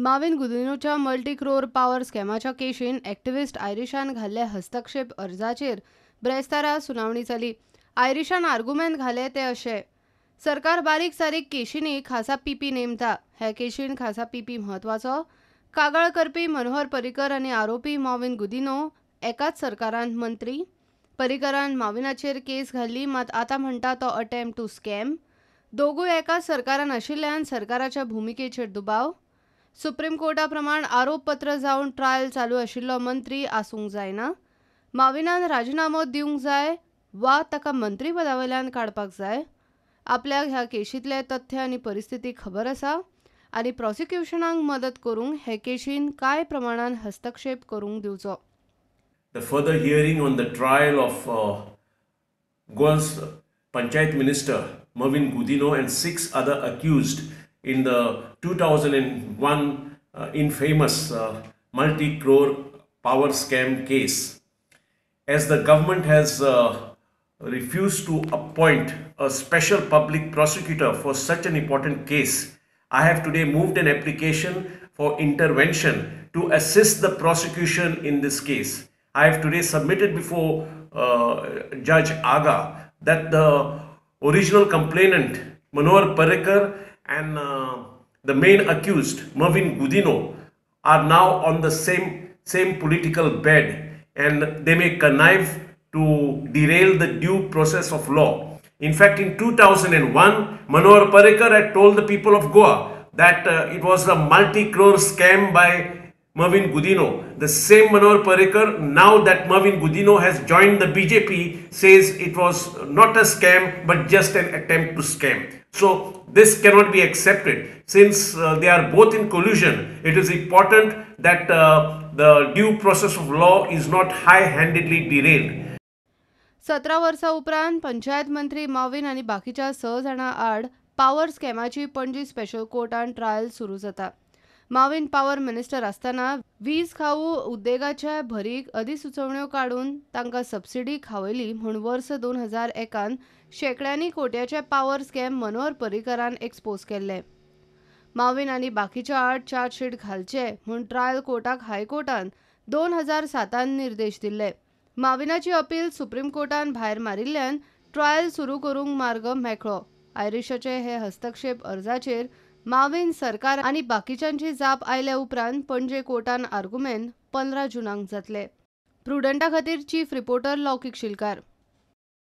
माविन गुदिन्होच्या multi crore power स्कॅमाच्या केशीन एक्टिविस्ट आयरिशान घाल्ले हस्तक्षेप अर्जाचेर ब्रेस्तारा सुनावणी जाली. आयरिशान आर्गुमेंत घाले ते अशे: सरकार बारीक सारीक केशींनी खासा पीपी नेमता. हे केशीन खासा पीपी म्हत्वाचो. कागाळ करपी मनोहर पर्रीकर आनी आरोपी माविन गुदिन्हो एकाच सरकारांत मंत्री. पर्रीकरान माविनाचेर केस घाल्ली, मात आतां म्हणटा तो अटेम्प्ट टू स्कॅम. दोगूय एकाच सरकारान आशिल्ल्यान सरकाराच्या भुमिकेचेर दुबाव. सुप्रीम कोर्टा प्रमाण आरोपपत्र जावन ट्रायल चालू आशिल्लो मंत्री आसूंक जायना. माविनान राजिनामो दिवंक जाय वा ताका मंत्रीपदा वयल्यान काडपाक जाय. आपल्याक ह्या केशींतले तथ्य आनी परिस्थिती खबर आसा आनी प्रॉसिक्युशनाक मदत करूंक हे केशीन कांय प्रमाणान हस्तक्षेप करूंक दिवचो. The further hearing on the trial of Goa's Panchayat Minister Mauvin Godinho and six other accused in the 2001 infamous multi crore power scam case. As the government has refused to appoint a special public prosecutor for such an important case, I have today moved an application for intervention to assist the prosecution in this case. I have today submitted before Judge Aga that the original complainant Manohar Parrikar and the main accused Mauvin Godinho are now on the same political bed, and they may connive to derail the due process of law. In fact, in 2001, Manohar Parrikar had told the people of Goa that it was a multi-crore scam by Mauvin Godinho. The same Manohar Parrikar, now that Mauvin Godinho has joined the BJP, says it was not a scam but just an attempt to scam. So this cannot be accepted. Since they are both in collusion, it is important that the due process of law is not high-handedly derailed. 17 वर्सां उपरांत पंचायत मंत्री माविन आनी बाकीच्या 6 जाणां आड power स्कॅमाची Panaji special कोर्टान trial सुरू जाता. Mauvin power minister आसतना वीज खाऊ उद्देगाच्या भरीक अधिसुचोवण्यो काडून तांकां सबसिडी खावयली म्हूण वर्स 2001 शेंकड्यांनी कोट्याचे पावर स्कॅम मनोहर पर्रीकरान एक्सपोज केल्ले. माविन आनी बाकीच्या आड चार्जशीट घालचे म्हूण ट्रायल कोर्टाक हायकोर्टान 2007 निर्देश दिल्ले. माविनाची अपील सुप्रीम कोर्टान भायर मारिल्ल्यान ट्रायल सुरू करूंक मार्ग मेकळो. आयरिशाचे हे हस्तक्षेप अर्जाचेर माविन, सरकार आनी बाकीच्यांची जाप आयल्या उपरांत पणजे कोर्टान आर्गुमेंत 15 जुनाक जातले. प्रुडंटा खातीर चीफ रिपोर्टर लौकीक शिलकार.